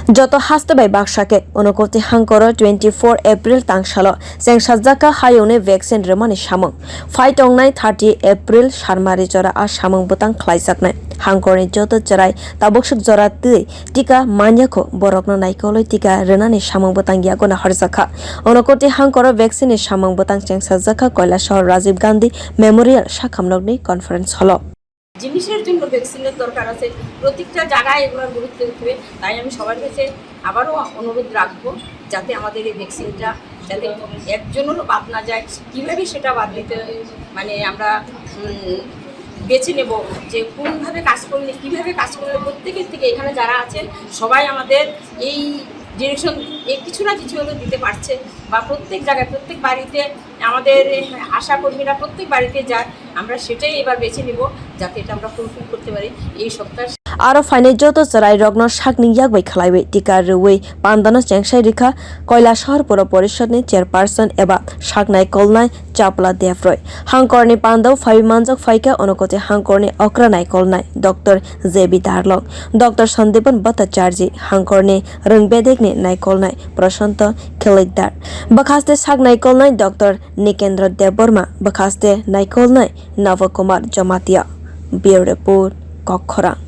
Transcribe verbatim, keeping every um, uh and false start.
Joto haste bai baksa khe Unakoti hangkoro twenty four April tangsalo chengsajak kha hayungni vaccine rwmani samung. Phai tongnai thirty April Sarmari jora a samung bwtang khlaijaknai. Hangkorni joto chwrai tabukswk jora twi tika manyakho borokno naikolwi tika rwnani samung bwtang yago naharjak kha. Unakoti hangkoro vaccine ni samung bwtang chengsajak kha Kailasahar Rajiv Gandhi Memorial sakhamnokni conference hall o. জিনিসের জন্য ভ্যাকসিনের দরকার আছে, প্রত্যেকটা জায়গায় এগুলোর গুরুত্ব দিতে হবে। তাই আমি সবার কাছে আবারও অনুরোধ রাখবো, যাতে আমাদের এই ভ্যাকসিনটা যাতে একজনেরও বাদ না যায়। কীভাবে সেটা বাদ দিতে, মানে, আমরা উম, বেছে নেব যে কোনভাবে কাজ করলে, কীভাবে কাজ করলে প্রত্যেকের থেকে, এখানে যারা আছেন সবাই আমাদের এই ডিরেকশন, এই কিছু না কিছু হলেও দিতে পারছে, বা প্রত্যেক জায়গায়, প্রত্যেক বাড়িতে আমাদের আশা কর্মীরা প্রত্যেক বাড়িতে যায়। আমরা সেটাই এবার বেছে নিব, যাতে এটা আমরা ফুলফিল করতে পারি এই সপ্তাহে। Aro phainai joto chwrairokno sakni yak bai khlaiwi tika rwui pandano chengsai rikha Kailasahar Pura Porishadni chairperson eba saknai kolnai Chapla Devroi. Hangkorni pandao phaiwi manjak phaikha Unakoti hangkorni okra naikolnai Doctor J B Darlong, Doctor Sandipan Bhattacharjee, hangkorni rwng bedekni naikolnai Prashanto Khilikdar, bwkhaste sak naikolnai Doctor Nikendra Debbarma, bwkhaste naikolnai Nava Kumar Jamatia. Bureau Report, Kokkhorang.